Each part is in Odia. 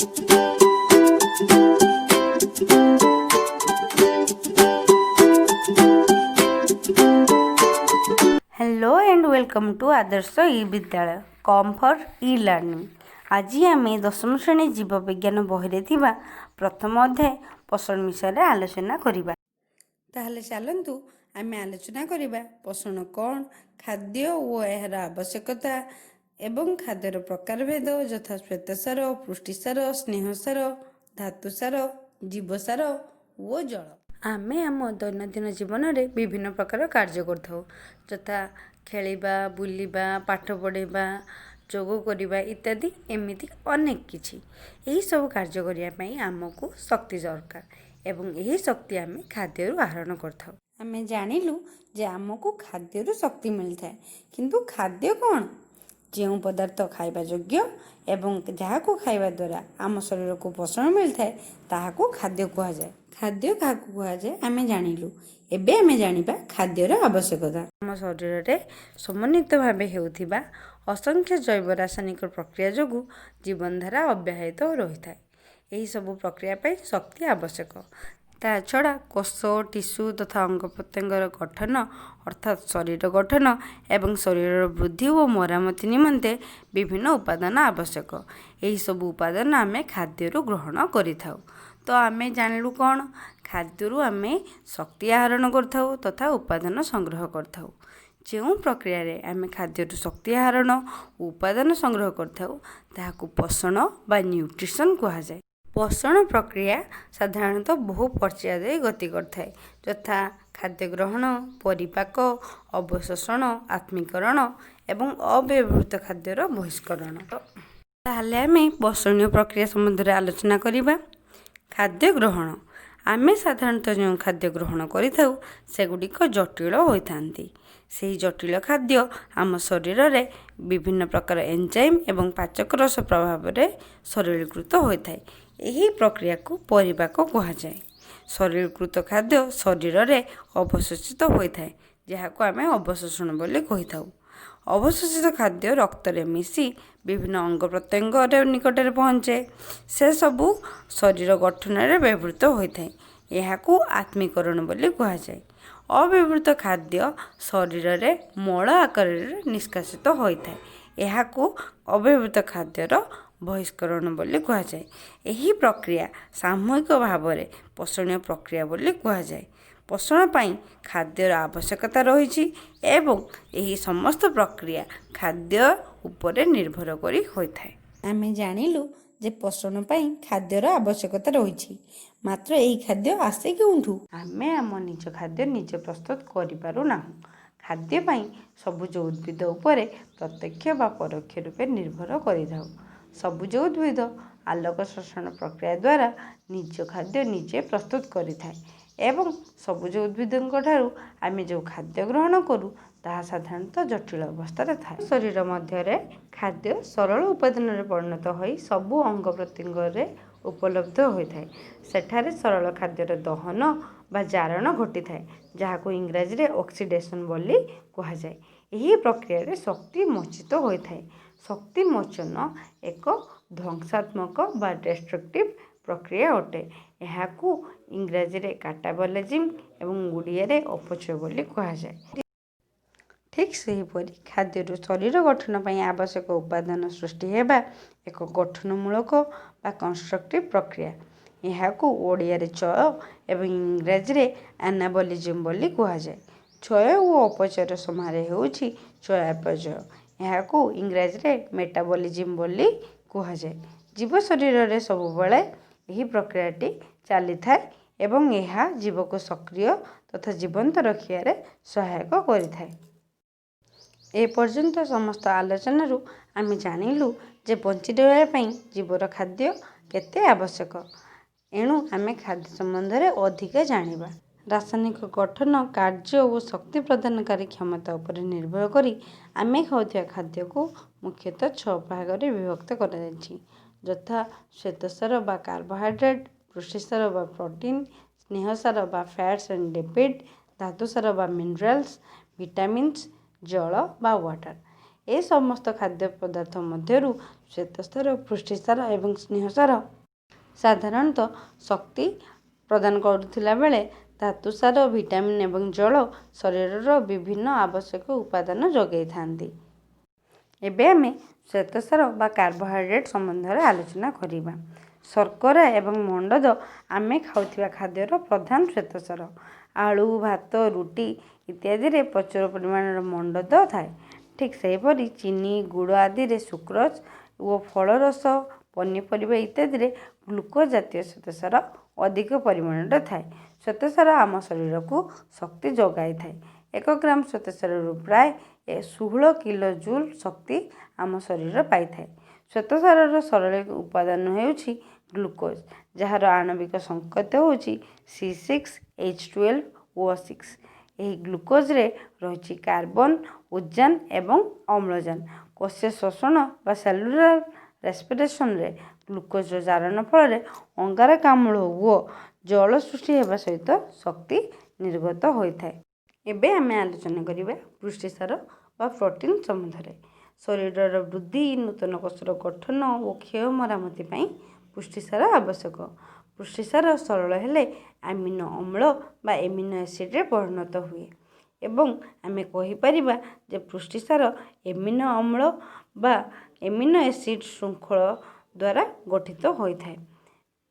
Hello and welcome to Adarsh e Vidyalaya com for e learning. ଆଜି ଆମେ ଦଶମ ଶ୍ରେଣୀ ଜୀବବିଜ୍ଞାନ ବହିରେ ଥିବା ପ୍ରଥମ ଅଧ୍ୟାୟ ପୋଷଣ ବିଷୟରେ ଆଲୋଚନା କରିବା। ତାହେଲେ ଚାଲନ୍ତୁ, ଆମେ ଆଲୋଚନା କରିବା ପୋଷଣ କ'ଣ, ଖାଦ୍ୟ ଓ ଏହାର ଆବଶ୍ୟକତା ଏବଂ ଖାଦ୍ୟର ପ୍ରକାରଭେଦ ଯଥା ଶ୍ୱେତସାର, ପୁଷ୍ଟିସାର, ସ୍ନେହସାର, ଧାତୁସାର, ଜୀବସାର ଓ ଜଳ। ଆମେ ଆମ ଦୈନନ୍ଦିନ ଜୀବନରେ ବିଭିନ୍ନ ପ୍ରକାର କାର୍ଯ୍ୟ କରିଥାଉ, ଯଥା ଖେଳିବା, ବୁଲିବା, ପାଠ ପଢ଼ିବା, ଯୋଗ କରିବା ଇତ୍ୟାଦି, ଏମିତି ଅନେକ କିଛି। ଏହିସବୁ କାର୍ଯ୍ୟ କରିବା ପାଇଁ ଆମକୁ ଶକ୍ତି ଦରକାର ଏବଂ ଏହି ଶକ୍ତି ଆମେ ଖାଦ୍ୟରୁ ଆହରଣ କରିଥାଉ। ଆମେ ଜାଣିଲୁ ଯେ ଆମକୁ ଖାଦ୍ୟରୁ ଶକ୍ତି ମିଳିଥାଏ, କିନ୍ତୁ ଖାଦ୍ୟ କ'ଣ? ଯେଉଁ ପଦାର୍ଥ ଖାଇବା ଯୋଗ୍ୟ ଏବଂ ଯାହାକୁ ଖାଇବା ଦ୍ୱାରା ଆମ ଶରୀରକୁ ପୋଷଣ ମିଳିଥାଏ, ତାହାକୁ ଖାଦ୍ୟ କୁହାଯାଏ। ଖାଦ୍ୟ କାହାକୁ କୁହାଯାଏ ଆମେ ଜାଣିଲୁ। ଏବେ ଆମେ ଜାଣିବା ଖାଦ୍ୟର ଆବଶ୍ୟକତା। ଆମ ଶରୀରରେ ସମନ୍ୱିତ ଭାବେ ହେଉଥିବା ଅସଂଖ୍ୟ ଜୈବ ରାସାୟନିକ ପ୍ରକ୍ରିୟା ଯୋଗୁଁ ଜୀବନଧାରା ଅବ୍ୟାହତ ରହିଥାଏ। ଏହିସବୁ ପ୍ରକ୍ରିୟା ପାଇଁ ଶକ୍ତି ଆବଶ୍ୟକ। ତା ଛଡ଼ା କୋଷ, ଟିସୁ ତଥା ଅଙ୍ଗ ପ୍ରତ୍ୟଙ୍ଗର ଗଠନ, ଅର୍ଥାତ୍ ଶରୀର ଗଠନ ଏବଂ ଶରୀରର ବୃଦ୍ଧି ଓ ମରାମତି ନିମନ୍ତେ ବିଭିନ୍ନ ଉପାଦାନ ଆବଶ୍ୟକ। ଏହିସବୁ ଉପାଦାନ ଆମେ ଖାଦ୍ୟରୁ ଗ୍ରହଣ କରିଥାଉ। ତ ଆମେ ଜାଣିଲୁ କ'ଣ? ଖାଦ୍ୟରୁ ଆମେ ଶକ୍ତି ଆହରଣ କରିଥାଉ ତଥା ଉପାଦାନ ସଂଗ୍ରହ କରିଥାଉ। ଯେଉଁ ପ୍ରକ୍ରିୟାରେ ଆମେ ଖାଦ୍ୟରୁ ଶକ୍ତି ଆହରଣ ଓ ଉପାଦାନ ସଂଗ୍ରହ କରିଥାଉ, ତାହାକୁ ପୋଷଣ ବା ନ୍ୟୁଟ୍ରିସନ୍ କୁହାଯାଏ। ପୋଷଣ ପ୍ରକ୍ରିୟା ସାଧାରଣତଃ ବହୁ ପର୍ଯ୍ୟାୟ ଦେଇ ଗତି କରିଥାଏ, ଯଥା ଖାଦ୍ୟ ଗ୍ରହଣ, ପରିପାକ, ଅବଶୋଷଣ, ଆତ୍ମୀକରଣ ଏବଂ ଅବ୍ୟବହୃତ ଖାଦ୍ୟର ବହିଷ୍କରଣ। ତାହେଲେ ଆମେ ପୋଷଣୀୟ ପ୍ରକ୍ରିୟା ସମ୍ବନ୍ଧରେ ଆଲୋଚନା କରିବା। ଖାଦ୍ୟ ଗ୍ରହଣ। ଆମେ ସାଧାରଣତଃ ଯେଉଁ ଖାଦ୍ୟ ଗ୍ରହଣ କରିଥାଉ, ସେଗୁଡ଼ିକ ଜଟିଳ ହୋଇଥାନ୍ତି। ସେହି ଜଟିଳ ଖାଦ୍ୟ ଆମ ଶରୀରରେ ବିଭିନ୍ନ ପ୍ରକାର ଏନଜାଇମ୍ ଏବଂ ପାଚକ ରସ ପ୍ରଭାବରେ ସରଳୀକୃତ ହୋଇଥାଏ। ଏହି ପ୍ରକ୍ରିୟାକୁ ପରିପାକ କୁହାଯାଏ। ସରଳୀକୃତ ଖାଦ୍ୟ ଶରୀରରେ ଅବଶୋଷିତ ହୋଇଥାଏ, ଯାହାକୁ ଆମେ ଅବଶୋଷଣ ବୋଲି କହିଥାଉ। ଅବଶୋଷିତ ଖାଦ୍ୟ ରକ୍ତରେ ମିଶି ବିଭିନ୍ନ ଅଙ୍ଗ ପ୍ରତ୍ୟଙ୍ଗରେ ନିକଟରେ ପହଞ୍ଚେ। ସେସବୁ ଶରୀର ଗଠନରେ ବ୍ୟବହୃତ ହୋଇଥାଏ। ଏହାକୁ ଆତ୍ମୀକରଣ ବୋଲି କୁହାଯାଏ। ଅବ୍ୟବହୃତ ଖାଦ୍ୟ ଶରୀରରେ ମଳ ଆକାରରେ ନିଷ୍କାସିତ ହୋଇଥାଏ। ଏହାକୁ ଅବ୍ୟବହୃତ ଖାଦ୍ୟର ବହିଷ୍କରଣ ବୋଲି କୁହାଯାଏ। ଏହି ପ୍ରକ୍ରିୟା ସାମୂହିକ ଭାବରେ ପୋଷଣୀୟ ପ୍ରକ୍ରିୟା ବୋଲି କୁହାଯାଏ। ପୋଷଣ ପାଇଁ ଖାଦ୍ୟର ଆବଶ୍ୟକତା ରହିଛି ଏବଂ ଏହି ସମସ୍ତ ପ୍ରକ୍ରିୟା ଖାଦ୍ୟ ଉପରେ ନିର୍ଭର କରି ହୋଇଥାଏ। ଆମେ ଜାଣିଲୁ ଯେ ପୋଷଣ ପାଇଁ ଖାଦ୍ୟର ଆବଶ୍ୟକତା ରହିଛି, ମାତ୍ର ଏହି ଖାଦ୍ୟ ଆସେ କେଉଁଠୁ? ଆମେ ଆମ ନିଜ ଖାଦ୍ୟ ନିଜେ ପ୍ରସ୍ତୁତ କରିପାରୁନାହୁଁ। ଖାଦ୍ୟ ପାଇଁ ସବୁଜ ଉଦ୍ଭିଦ ଉପରେ ପ୍ରତ୍ୟକ୍ଷ ବା ପରୋକ୍ଷ ରୂପେ ନିର୍ଭର କରିଥାଉ। ସବୁଜ ଉଦ୍ଭିଦ ଆଲୋକ ଶୋଷଣ ପ୍ରକ୍ରିୟା ଦ୍ୱାରା ନିଜ ଖାଦ୍ୟ ନିଜେ ପ୍ରସ୍ତୁତ କରିଥାଏ ଏବଂ ସବୁଜ ଉଦ୍ଭିଦଙ୍କ ଠାରୁ ଆମେ ଯେଉଁ ଖାଦ୍ୟ ଗ୍ରହଣ କରୁ, ତାହା ସାଧାରଣତଃ ଜଟିଳ ଅବସ୍ଥାରେ ଥାଏ। ଶରୀର ମଧ୍ୟରେ ଖାଦ୍ୟ ସରଳ ଉପାଦାନରେ ପରିଣତ ହୋଇ ସବୁ ଅଙ୍ଗ ପ୍ରତ୍ୟଙ୍ଗରେ ଉପଲବ୍ଧ ହୋଇଥାଏ। ସେଠାରେ ସରଳ ଖାଦ୍ୟର ଦହନ ବା ଜାରଣ ଘଟିଥାଏ, ଯାହାକୁ ଇଂରାଜୀରେ ଅକ୍ସିଡେସନ୍ ବୋଲି କୁହାଯାଏ। ଏହି ପ୍ରକ୍ରିୟାରେ ଶକ୍ତି ମୋଚିତ ହୋଇଥାଏ। ଶକ୍ତି ମୋଚନ ଏକ ଧ୍ୱଂସାତ୍ମକ ବା ଡେଷ୍ଟ୍ରକ୍ଟିଭ୍ ପ୍ରକ୍ରିୟା ଅଟେ। ଏହାକୁ ଇଂରାଜୀରେ କାଟାବଲିଜିମ୍ ଏବଂ ଓଡ଼ିଆରେ ଅପଚୟ ବୋଲି କୁହାଯାଏ। ଠିକ୍ ସେହିପରି ଖାଦ୍ୟରୁ ଶରୀର ଗଠନ ପାଇଁ ଆବଶ୍ୟକ ଉପାଦାନ ସୃଷ୍ଟି ହେବା ଏକ ଗଠନମୂଳକ ବା କନଷ୍ଟ୍ରକ୍ଟିଭ୍ ପ୍ରକ୍ରିୟା। ଏହାକୁ ଓଡ଼ିଆରେ ଚୟ ଏବଂ ଇଂରାଜୀରେ ଆନାବଲିଜିମ୍ ବୋଲି କୁହାଯାଏ। କ୍ଷୟ ଓ ଅପଚୟର ସମାହାର ହେଉଛି ଚୟାପଚୟ। ଏହାକୁ ଇଂରାଜୀରେ ମେଟାବଲିଜିମ୍ ବୋଲି କୁହାଯାଏ। ଜୀବ ଶରୀରରେ ସବୁବେଳେ ଏହି ପ୍ରକ୍ରିୟାଟି ଚାଲିଥାଏ ଏବଂ ଏହା ଜୀବକୁ ସକ୍ରିୟ ତଥା ଜୀବନ୍ତ ରଖିବାରେ ସହାୟକ କରିଥାଏ। ଏପର୍ଯ୍ୟନ୍ତ ସମସ୍ତ ଆଲୋଚନାରୁ ଆମେ ଜାଣିଲୁ ଯେ ବଞ୍ଚି ରହିବା ପାଇଁ ଜୀବର ଖାଦ୍ୟ କେତେ ଆବଶ୍ୟକ। ଏଣୁ ଆମେ ଖାଦ୍ୟ ସମ୍ବନ୍ଧରେ ଅଧିକ ଜାଣିବା। ରାସାୟନିକ ଗଠନ, କାର୍ଯ୍ୟ ଓ ଶକ୍ତି ପ୍ରଦାନକାରୀ କ୍ଷମତା ଉପରେ ନିର୍ଭର କରି ଆମେ ଖାଉଥିବା ଖାଦ୍ୟକୁ ମୁଖ୍ୟତଃ ଛଅ ଭାଗରେ ବିଭକ୍ତ କରାଯାଇଛି, ଯଥା ଶ୍ୱେତସାର ବା କାର୍ବୋହାଇଡ୍ରେଟ୍, ପୁଷ୍ଟିସାର ବା ପ୍ରୋଟିନ୍, ସ୍ନେହସାର ବା ଫ୍ୟାଟ୍ସ ଆଣ୍ଡ ଲିପିଡ୍, ଧାତୁସାର ବା ମିନେରାଲ୍ସ, ଭିଟାମିନ୍ସ, ଜଳ ବା ୱାଟର। ଏ ସମସ୍ତ ଖାଦ୍ୟ ପଦାର୍ଥ ମଧ୍ୟରୁ ଶ୍ୱେତସାର, ପୁଷ୍ଟିସାର ଏବଂ ସ୍ନେହସାର ସାଧାରଣତଃ ଶକ୍ତି ପ୍ରଦାନ କରୁଥିଲା ବେଳେ ଧାତୁସାର, ଭିଟାମିନ୍ ଏବଂ ଜଳ ଶରୀରର ବିଭିନ୍ନ ଆବଶ୍ୟକ ଉପାଦାନ ଯୋଗାଇଥାନ୍ତି। ଏବେ ଆମେ ଶ୍ୱେତସାର ବା କାର୍ବୋହାଇଡ୍ରେଟ୍ ସମ୍ବନ୍ଧରେ ଆଲୋଚନା କରିବା। ଶର୍କରା ଏବଂ ମଣ୍ଡଦ ଆମେ ଖାଉଥିବା ଖାଦ୍ୟର ପ୍ରଧାନ ଶ୍ୱେତସାର। ଆଳୁ, ଭାତ, ରୁଟି ଇତ୍ୟାଦିରେ ପ୍ରଚୁର ପରିମାଣର ମଣ୍ଡଦ ଥାଏ। ଠିକ୍ ସେହିପରି ଚିନି, ଗୁଡ଼ ଆଦିରେ ସୁକ୍ରୋଜ୍ ଓ ଫଳରସ, ପନିପରିବା ଇତ୍ୟାଦିରେ ଗ୍ଲୁକୋଜ୍ ଜାତୀୟ ଶ୍ୱେତସାର ଅଧିକ ପରିମାଣରେ ଥାଏ। ଶ୍ୱେତସାର ଆମ ଶରୀରକୁ ଶକ୍ତି ଯୋଗାଇଥାଏ। 1 ଗ୍ରାମ ଶ୍ୱେତସାରରୁ ପ୍ରାୟ 16 କିଲୋ ଜୁଲ୍ ଶକ୍ତି ଆମ ଶରୀର ପାଇଥାଏ। ଶ୍ୱେତସାରର ସରଳ ଉପାଦାନ ହେଉଛି ଗ୍ଲୁକୋଜ୍, ଯାହାର ଆଣବିକ ସଂକେତ ହେଉଛି C6H12O6। ଏହି ଗ୍ଲୁକୋଜ୍ରେ ରହିଛି କାର୍ବନ, ଉଦଜାନ ଏବଂ ଅମ୍ଳଜାନ। କୋଷୀୟ ଶ୍ୱସନ ବା ସେଲୁଲାର ରେସ୍ପିରେସନରେ ଗ୍ଲୁକୋଜ୍ର ଜାରଣ ଫଳରେ ଅଙ୍ଗାରକାମ୍ଳ ଓ ଜଳ ସୃଷ୍ଟି ହେବା ସହିତ ଶକ୍ତି ନିର୍ଗତ ହୋଇଥାଏ। ଏବେ ଆମେ ଆଲୋଚନା କରିବା ପୁଷ୍ଟିସାର ବା ପ୍ରୋଟିନ୍ ସମ୍ବନ୍ଧରେ। ଶରୀରର ବୃଦ୍ଧି, ନୂତନ କୋଷର ଗଠନ ଓ କ୍ଷୟ ମରାମତି ପାଇଁ ପୁଷ୍ଟିସାର ଆବଶ୍ୟକ। ପୁଷ୍ଟିସାର ସରଳ ହେଲେ ଆମିନୋ ଅମ୍ଳ ବା ଏମିନୋ ଏସିଡ଼୍ରେ ପରିଣତ ହୁଏ ଏବଂ ଆମେ କହିପାରିବା ଯେ ପୁଷ୍ଟିସାର ଏମିନୋ ଅମ୍ଳ ବା ଏମିନୋ ଏସିଡ଼୍ ଶୃଙ୍ଖଳ ଦ୍ୱାରା ଗଠିତ ହୋଇଥାଏ।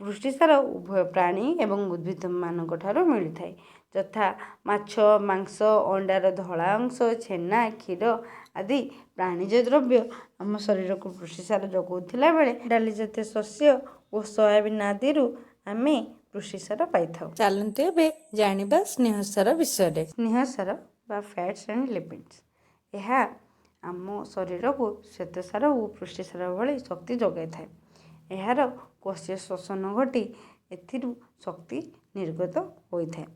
ପୁଷ୍ଟିସାର ଉଭୟ ପ୍ରାଣୀ ଏବଂ ଉଦ୍ଭିଦମାନଙ୍କଠାରୁ ମିଳିଥାଏ, ଯଥା ମାଛ, ମାଂସ, ଅଣ୍ଡାର ଧଳା ଅଂଶ, ଛେନା, କ୍ଷୀର ଆଦି ପ୍ରାଣିଜ ଦ୍ରବ୍ୟ ଆମ ଶରୀରକୁ ପୁଷ୍ଟିସାର ଯୋଗାଉଥିଲା ବେଳେ ଡାଲି ଜାତୀୟ ଶସ୍ୟ ଓ ସୋୟାବିନ୍ ଆଦିରୁ ଆମେ ପୁଷ୍ଟିସାର ପାଇଥାଉ। ଚାଲନ୍ତୁ ଏବେ ଜାଣିବା ସ୍ନେହସାର ବିଷୟରେ। ସ୍ନେହସାର ବା ଫ୍ୟାଟ୍ସ ଆଣ୍ଡ ଲିପିଡ଼୍ସ, ଏହା ଆମ ଶରୀରକୁ ଶ୍ୱେତସାର ଓ ପୁଷ୍ଟିସାର ଭଳି ଶକ୍ତି ଯୋଗାଇଥାଏ। ଏହାର କୋଷୀୟ ଶ୍ୱସନ ଘଟି ଏଥିରୁ ଶକ୍ତି ନିର୍ଗତ ହୋଇଥାଏ।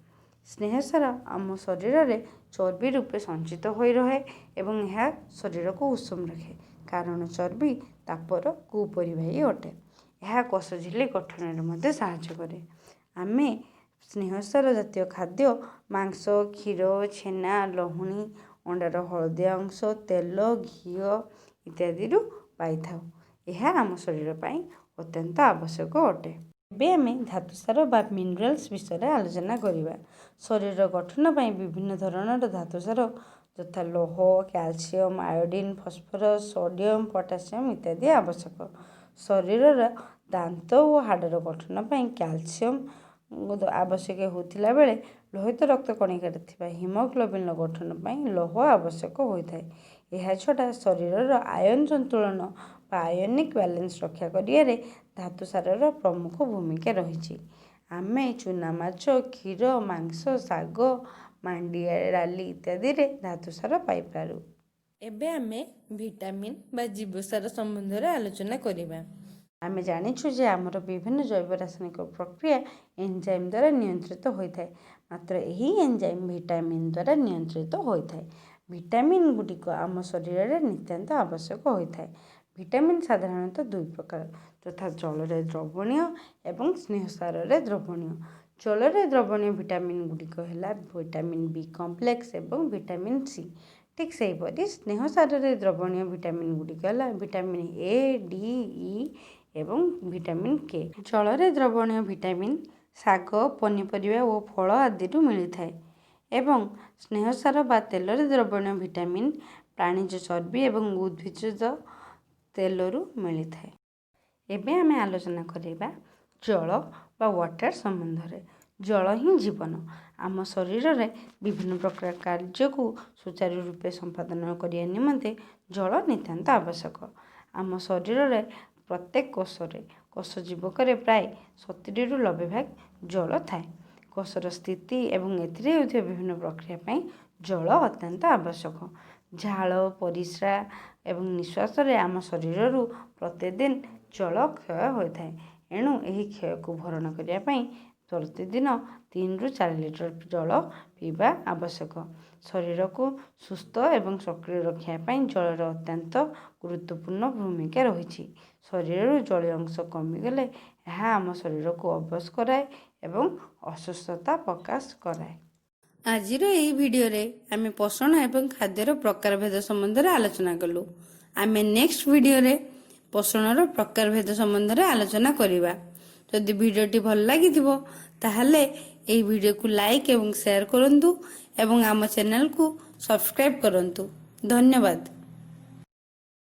ସ୍ନେହସାର ଆମ ଶରୀରରେ ଚର୍ବି ରୂପେ ସଞ୍ଚିତ ହୋଇ ରହେ ଏବଂ ଏହା ଶରୀରକୁ ଉଷୁମ ରଖେ, କାରଣ ଚର୍ବି ତାପର କୁପରିବାହୀ ଅଟେ। ଏହା କୋଷ ଝିଲ୍ଲୀ ଗଠନରେ ମଧ୍ୟ ସାହାଯ୍ୟ କରେ। ଆମେ ସ୍ନେହସାର ଜାତୀୟ ଖାଦ୍ୟ ମାଂସ, କ୍ଷୀର, ଛେନା, ଲହୁଣୀ, ଅଣ୍ଡାର ହଳଦିଆ ଅଂଶ, ତେଲ, ଘିଅ ଇତ୍ୟାଦିରୁ ପାଇଥାଉ। ଏହା ଆମ ଶରୀର ପାଇଁ ଅତ୍ୟନ୍ତ ଆବଶ୍ୟକ ଅଟେ। ଏବେ ଆମେ ଧାତୁସାର ବା ମିନେରାଲ୍ସ ବିଷୟରେ ଆଲୋଚନା କରିବା। ଶରୀର ଗଠନ ପାଇଁ ବିଭିନ୍ନ ଧରଣର ଧାତୁସାର ଯଥା ଲୌହ, calcium, iodine, phosphorus, sodium, potassium ଇତ୍ୟାଦି ଆବଶ୍ୟକ। ଶରୀରର ଦାନ୍ତ ଓ ହାଡ଼ର ଗଠନ ପାଇଁ କ୍ୟାଲସିୟମ୍ ଆବଶ୍ୟକ ହେଉଥିଲା ବେଳେ ଲୋହିତ ରକ୍ତ କଣିକାରେ ଥିବା ହିମୋଗ୍ଲୋବିନ୍ର ଗଠନ ପାଇଁ ଲୌହ ଆବଶ୍ୟକ ହୋଇଥାଏ। ଏହାଛଡ଼ା ଶରୀରର ଆୟନ ସନ୍ତୁଳନ ବା ଆୟନିକ୍ ବାଲାନ୍ସ ରକ୍ଷା କରିବାରେ ଧାତୁସାରର ପ୍ରମୁଖ ଭୂମିକା ରହିଛି। ଆମେ ଚୁନା ମାଛ, କ୍ଷୀର, ମାଂସ, ଶାଗ, ମାଣ୍ଡିଆ, ଡାଲି ଇତ୍ୟାଦିରେ ଧାତୁସାର ପାଇପାରୁ। ଏବେ ଆମେ ଭିଟାମିନ୍ ବା ଜୀବସାର ସମ୍ବନ୍ଧରେ ଆଲୋଚନା କରିବା। ଆମେ ଜାଣିଛୁ ଯେ ଆମର ବିଭିନ୍ନ ଜୈବ ରାସାୟନିକ ପ୍ରକ୍ରିୟା ଏନଜାଇମ୍ ଦ୍ୱାରା ନିୟନ୍ତ୍ରିତ ହୋଇଥାଏ, ମାତ୍ର ଏହି ଏନଜାଇମ୍ ଭିଟାମିନ୍ ଦ୍ୱାରା ନିୟନ୍ତ୍ରିତ ହୋଇଥାଏ। ଭିଟାମିନ୍ ଗୁଡ଼ିକ ଆମ ଶରୀରରେ ନିତାନ୍ତ ଆବଶ୍ୟକ ହୋଇଥାଏ। ଭିଟାମିନ୍ ସାଧାରଣତଃ ଦୁଇ ପ୍ରକାର, ଯଥା ଜଳରେ ଦ୍ରବଣୀୟ ଏବଂ ସ୍ନେହସାରରେ ଦ୍ରବଣୀୟ। ଜଳରେ ଦ୍ରବଣୀୟ ଭିଟାମିନ୍ ଗୁଡ଼ିକ ହେଲା ଭିଟାମିନ୍ ବି କମ୍ପ୍ଲେକ୍ସ ଏବଂ ଭିଟାମିନ୍ ସି। ଠିକ୍ ସେହିପରି ସ୍ନେହସାରରେ ଦ୍ରବଣୀୟ ଭିଟାମିନ୍ ଗୁଡ଼ିକ ହେଲା ଭିଟାମିନ୍ ଏ, ଡି, ଇ ଏବଂ ଭିଟାମିନ୍ କେ। ଜଳରେ ଦ୍ରବଣୀୟ ଭିଟାମିନ୍ ଶାଗ, ପନିପରିବା ଓ ଫଳ ଆଦିରୁ ମିଳିଥାଏ ଏବଂ ସ୍ନେହସାର ବା ତେଲରେ ଦ୍ରବଣୀୟ ଭିଟାମିନ୍ ପ୍ରାଣିଜ ଚର୍ବି ଏବଂ ଉଦ୍ଭିଜଜ ତେଲରୁ ମିଳିଥାଏ। ଏବେ ଆମେ ଆଲୋଚନା କରିବା ଜଳ ବା ୱାଟର ସମ୍ବନ୍ଧରେ। ଜଳ ହିଁ ଜୀବନ। ଆମ ଶରୀରରେ ବିଭିନ୍ନ ପ୍ରକାର କାର୍ଯ୍ୟକୁ ସୁଚାରୁ ରୂପେ ସମ୍ପାଦନ କରିବା ନିମନ୍ତେ ଜଳ ନିତାନ୍ତ ଆବଶ୍ୟକ। ଆମ ଶରୀରରେ ପ୍ରତ୍ୟେକ କୋଷରେ, କୋଷ ଜୀବକରେ ପ୍ରାୟ 70ରୁ 90 ଭାଗ ଜଳ ଥାଏ। କୋଷର ସ୍ଥିତି ଏବଂ ଏଥିରେ ହେଉଥିବା ବିଭିନ୍ନ ପ୍ରକ୍ରିୟା ପାଇଁ ଜଳ ଅତ୍ୟନ୍ତ ଆବଶ୍ୟକ। ଝାଳ, ପରିସ୍ରା ଏବଂ ନିଶ୍ୱାସରେ ଆମ ଶରୀରରୁ ପ୍ରତିଦିନ ଜଳ କ୍ଷୟ ହୋଇଥାଏ। ଏଣୁ ଏହି କ୍ଷୟକୁ ଭରଣ କରିବା ପାଇଁ ପ୍ରତିଦିନ 3ରୁ 4 ଲିଟର ଜଳ ପିଇବା ଆବଶ୍ୟକ। ଶରୀରକୁ ସୁସ୍ଥ ଏବଂ ସକ୍ରିୟ ରଖିବା ପାଇଁ ଜଳର ଅତ୍ୟନ୍ତ ଗୁରୁତ୍ୱପୂର୍ଣ୍ଣ ଭୂମିକା ରହିଛି। ଶରୀରରୁ ଜଳୀୟ ଅଂଶ କମିଗଲେ ଏହା ଆମ ଶରୀରକୁ ଅବଶ କରାଏ ଏବଂ ଅସୁସ୍ଥତା ପ୍ରକାଶ କରାଏ। ଆଜିର ଏହି ଭିଡ଼ିଓରେ ଆମେ ପୋଷଣ ଏବଂ ଖାଦ୍ୟର ପ୍ରକାରଭେଦ ସମ୍ବନ୍ଧରେ ଆଲୋଚନା କଲୁ। ଆମେ ନେକ୍ସଟ ଭିଡ଼ିଓରେ ପୋଷଣର ପ୍ରକାରଭେଦ ସମ୍ବନ୍ଧରେ ଆଲୋଚନା କରିବା। ଯଦି ଭିଡ଼ିଓଟି ଭଲ ଲାଗିଥିବ, ତାହେଲେ ଏହି ଭିଡ଼ିଓକୁ ଲାଇକ୍ ଏବଂ ସେୟାର କରନ୍ତୁ ଏବଂ ଆମ ଚ୍ୟାନେଲକୁ ସବସ୍କ୍ରାଇବ୍ କରନ୍ତୁ। ଧନ୍ୟବାଦ।